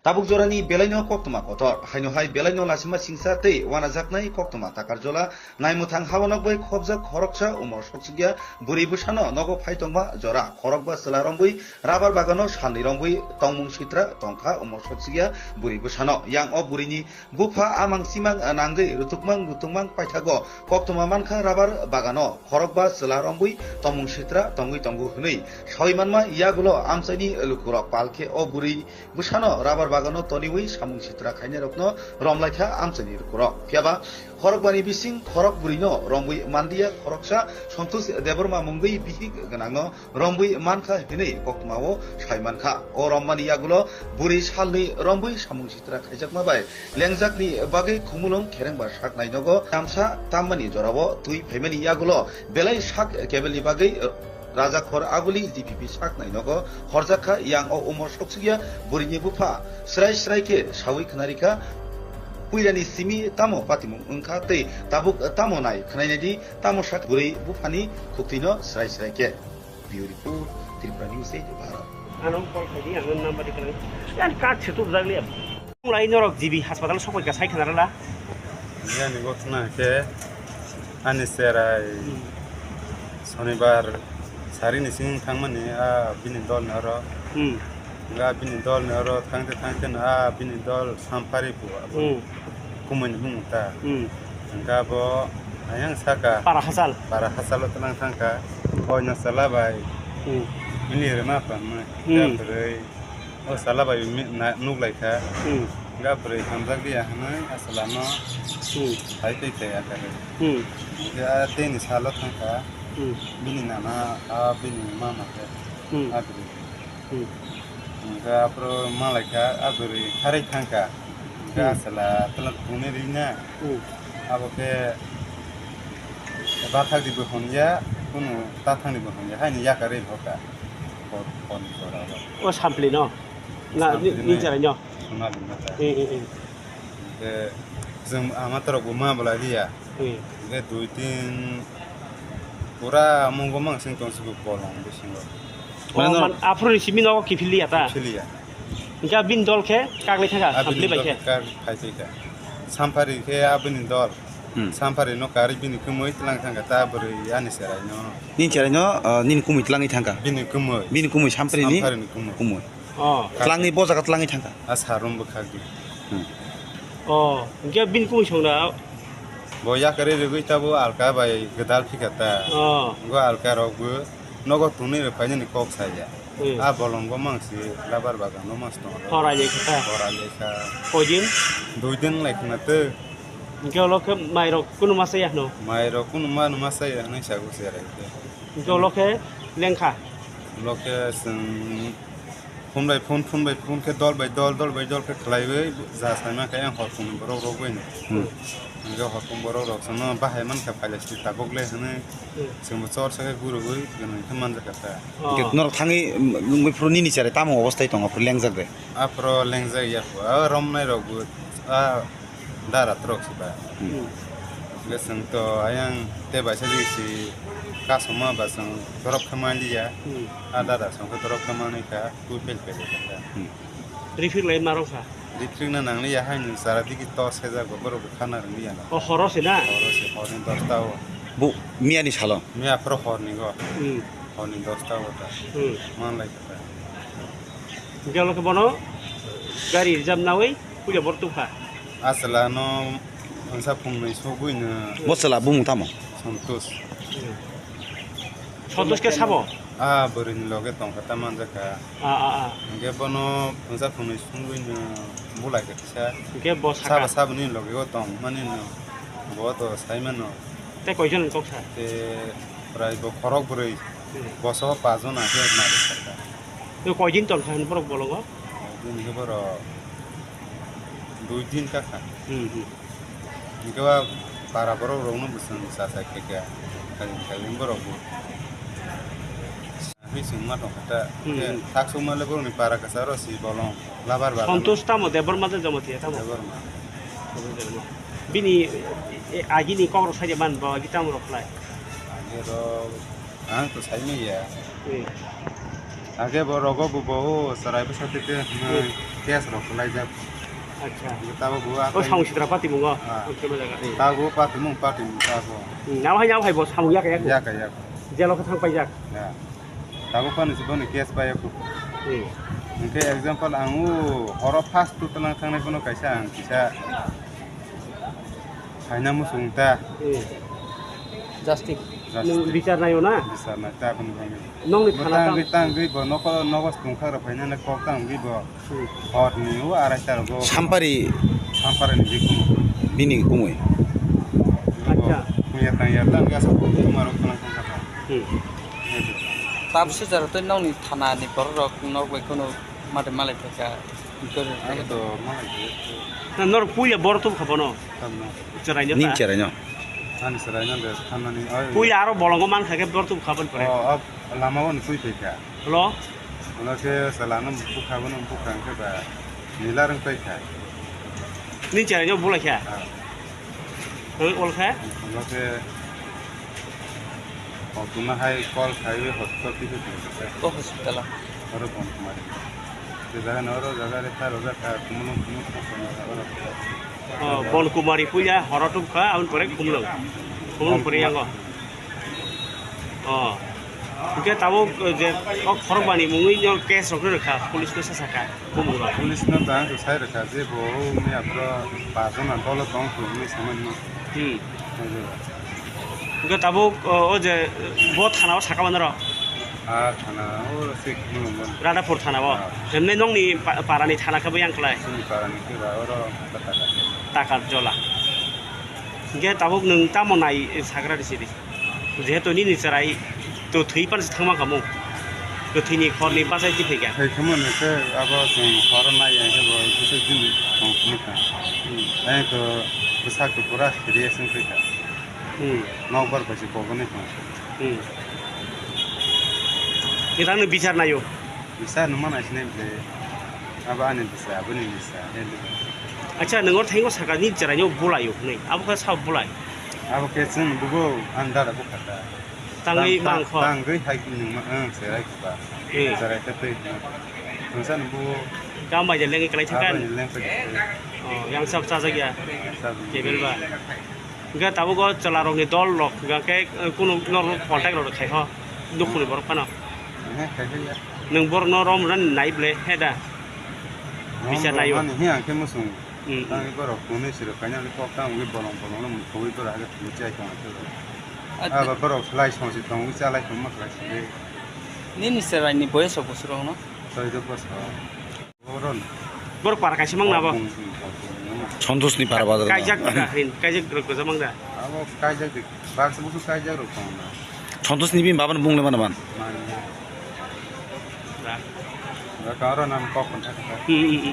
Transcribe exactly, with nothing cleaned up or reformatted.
Tabuk jorani belaino koktwma kotor, haino hai belaino lasima singsa tei wanajaknai koktwma Takarjola naimwthang habo nokbai khobjak khoroksa umor sokchikya bwrwi bwsano nogo phai tongma jora khorokba chwla rombwi rabar bagano salni rombwi tongmung sitra tongkha umor sokchikya bwrwi bwsano. Yang o bwrwini bupha amang simang nangwi rutukmang rutukmang paithago koktwma mankha rabar bagano khorokba chwla rombwi tongmung sitra tongwi tongo hwnwi sawi manma yagulo amchaini lukurok palkhe o bwrwi bwsano rabar bagano toniwi samung sitra khainairokno romlaikha amchaini lukurok. Phiyaba khorokbani bising khorok bwrwino romwi manliya khoroksa Santosh Debbarma mungwi bihik gwnangno romwi mankha hwnwi koktwmao sai mankha. O rommani yagulo bwrwi salni romwi samung sitra khaijakma bai lengjakni bagwi khumulwng kherengba sak nainogo tamsa tammani jorao twi phaimani yagulo belai sak kebelni bagwi Rajakhor aguli G P P sak nainogo horjakha. Yang o umor sokchukya bwrwini bupha srai srai khe sawi khwnarikha. Puilani simi tamo patimung wngkha tei tabuk tamo nai khwnainadi tamo sak bwrwi buphani khuktwino srai srai khe. Bureau Report, Tripura News eight, Bharat. Ano call khaidi, ano number dikhwlai. Yan card se tubjak liya. Lai norok G B hospital sokoi ka sai khana rwla. Yani gotna ke ani serai Hmm. Sonibar sari ni sing thangmani a bini dol ni oro. Hmm. Ga bini dol ni oro thangte thangte na a bini dol Sampari bu abo. Hmm. Kumui ni bumung ta. Hmm. Hingke abo ayang saka. Para hachal. Para hachalo twnang thangkha. Koino chwla bai. Hmm. Mili rwma phamwi. Hmm. Hingke bwrwi o chwla bai mi-, na-, nuklaikha. Hmm. Hingke bwrwi hamjak liya hwnwi a chwlano Hmm. hai twi khe yakarwi. Hmm. Hingke a teini salo thangkha. Hmm. Bini nana a bini mama khe. Hmm. A bwrwi. Hmm. Hingke aphuru malaikha a bwrwi kharwi thangkha. Hingke Hmm. a chwla twlwng thungni rina. Hmm. Abo khe bathakni bo hwnya, kunu tathangni bo hwnya, haini yakarwi hoka. Por, porni jorao. O Samplino? Na, Samplino. Ni, ni jarai no? Sonali mata. Hmm, hmm, hmm. Hingke chwng ama torok bo ma bwlai liya. Hmm. Hingke dui tin pura mungo mangsing tong sibuk bolong bisingo. O, Mano man, aphuru ni simi nogo kiphil liya ta? Kiphil liya. Hingke bini dol khe kaglai thangkha, Abini Sampli bai dol khe? Khe kag-, khai thai kha. Sampari khe abini dol. Hmm. Sampari no karwi bini kumui tlang thangkha ta bwrwi ani cherai no. Nini cherai no, ah, nini kumui tlangwi thangkha? Bini kumui. Bini kumui Sampari ni? Sampari ni kumui. Kumui. Oh. Tlangwi bo jaga tlangwi thangkha? A sarum bwkhak di. Hmm. Oh, hingke bini kumui song da? Bo yakarwi rwgwi tabo alka bai gwdal phikha ta. Oh. Go alka rok bo nogo tongnwi rw phainani kok saya. Hmm. A bolong bo mangsi labar bagan no mas tongo. Horai le kha ta? Horai le kha. Koi din? Dui din lai khna tw. Hingke olo khe mai rok kunu ma saya hwno? Mai rok kunu ma no ma saya hwnwi sago cherai khe. Hingke olo khe lengkha? Olo khe chwng Phone bai phone, phone bai phone khe dol bai dol, dol bai dol khe khlaiwi ja saima khe ang hor phone borok rok bai no. Hmm. Hingke hor phone borok rok sono bahai man kha phaila sidi tabuk le hwnwi Hmm. chwngbo chor sa khe gurugwi gwnwi khe manjak kha ta. Oh. Hingke norok thangwi, um, wngwi phuru nini cherai tamo obostai tongo phuru lengjak de? Aphuru lengjak ya phu, a romnai rok bo, a Dara trok si ba. Hmm. Hingke chwng to ayang tei baisa jigisi kasoma ba chwng borok khe manliya. Hmm. A dara chwng khe borok khe manwi kha, twi pel pel kha. Hmm. Rifrik lai ma rok kha? Rifrik na nangliya, haino chara digi to sejak bo borok bo khana rwliya na. O horo se na? Horo se, horni dosta o. Bo miyani salo? Miya phuru horni go. Hmm. Horni dosta o ta. Hmm. Manlai kha ta. Hingke olo khe bono gari reserve nawi puila borok tubkha. A chwla no mungsa phungnwi sogwi no. Bo chwla bumung tamo? Santosh. Santosh khe sabo? A bwrwini loge tongkha ta manjakha. A, a, a. Hingke bono mungsa phungnwi sogwi no bulai kha kisa. Hingke bo saka? Sabo, saboni loge o tong mani no. Bo to sai mano. Tei koijon ni kok sa? Tei prai bo khorok bwrwi. Hmm. Boso pachjon hwnkhe nari kha ta. Tei koidin tongkha hwn borok bolongo? Bini khe borok dui din ka kha. Hmm, hmm. Hingke ba para borok rokno bwswng cha cha khe khe khaling khaling borok bo. Bising ma tong kha ta. Hmm, Khe hmm. Thak sukma le borokni para kwcharo si bolong labar bagan. Santosh tamo Debbarma de Jamatia tamo? Debbarma. Bini, e, agini kok rok sai man ba agi tamo rok khlai? Agi rok ang to sai manya. Hmm. Age bo rogo bo bo o chwrai bwsa tete Hmm. case rok khlaijak. Acha. Tabo bo O samung sitra pati mungo. Ah. Oke, ma jaga. Tabo pati mung pati mung tabo. Hmm, nabo hai, nabo hai bo samung yak yak. Yak yak. Jelo khe thang paijak. Ya. Tabo pani si boni case bai ko. Hmm. Hingke example ang o horo first tu tlang thangnai bono kaisa ang kisa Saina muchung ta. Hmm. Justice. Justice. Nwng bichar naio na? Bichar nai ta bini bagwi. Nongni Bo thana tang tang- gwi, tang gwi bo noko, nogo tongkha rok phaina na kok tang gwi bo. Hmm. Hor ni o arai ta rogo. Sampari. Sampari ni bikung. Bini kumui. Acha. Kuya tang ya tang ya sa ko ma rok tang tang kha. Hmm. Tabsi jaro tei nongni thana ni borok rok nok bai kono mate malai phaikha. Ang to malai je. Na nor puya bor tu kha bono. Tamno. Cherai no Ning ta. Cherai no. Ani cherai no de thanani oi. Puya aro bolongo man kha ke bor tu kha bon pore. O, o, lama o ni pui pui kha. Lo? Lo ke sala no bu kha bono bu kha ke ba. Nila rang pai kha. Ning cherai no bulai kha. Ha. Oi, ol kha? Lo ke Hotuna hai call khai hospital twi twi twi. O hospital o. Oro Bon Kumari. Je jaga na oro jaga re tar jaga ka kumulung kumulung kumulung oro. O, Bon Kumari puya horo tum kha, aboni pore kumulung. Kumulung pore yango. O. Hingke tabuk, eh, je, o khorokbani mungwi no case rok rwkha, police no sasakha, bumung rok. Police no tang to sai rwkha, je bo wngya bro, pajon na dolo tong to wngwi samani no. Hmm. Hingke tabuk, o, o je, bo thana o saka mano rok? Ah, thana o se kumulung mano. Radhapur thana o? Ah. Hemne nongni pa-, parani thana khe bo yang khlai? Chini parani khe ba oro Takar. Takar jola. Hingke tabuk nwng tamo nai sagra risi di? Jehetu nini chwrai to thwi pan se thangma kamo. Kwthwini khorni bachai twi phaikha. Hai khamani khe abo chwng horo nai ya khe bo kisa bini tong phunukha. Hmm. Ai to bwsak to pura serious wng kha. Hmm. Nokbar bai se koboni tong. Hmm. Nirang no bichar nayo. Bisa numa naisinai bwle. Abo ani bisa, aboni bisa. Acha, nwng oro thaingo saka ni chwraino bulaio hwnwi. Abo khe sao bulai? Abo khe chwng bugo ang dada bukha ta. Tangwi Tang-, tang-, mangkho. Tangwi hai nung ma, ang cherai kha. Hmm. Cherai kha tei. Nungsa nung bugo. Kam bai je lengwi kwlai thangkha. Abo ni lengwi kwlai. Oh, yang sab chajak ya. Sab. Tebel ba. Hingke tabuk o chwla rokni dol rok hingke, eh, kunu norok contact rok khai ho, dukhuni borok phano. Ehe, khai khe ya. Nwng borok no rom rani nai ble, he da? Rom Bisa rok naio. Mani he ang khe muchung. Hmm, hmm. Tangwi borok kunui siro kainani kok tangwi bolong bolong no muthungwi borok hake thungwi chai tong khe. Abo borok lai song si tongwi chalai tongma khlai si. Nini chwraini boyes rok bwswk rok no? Chaudo bosor. Borok para kaisa mang na bo? Santosh ni para bazar. Kaijak da hin, kaijak rok goja mang da. Abo kaijak de, baksa busu kaijak rok tong na. Santosh ni bini baba ni bung le mana man? Mani. Da. Da karo nam kok kon thaka. Hmm, hmm, hmm.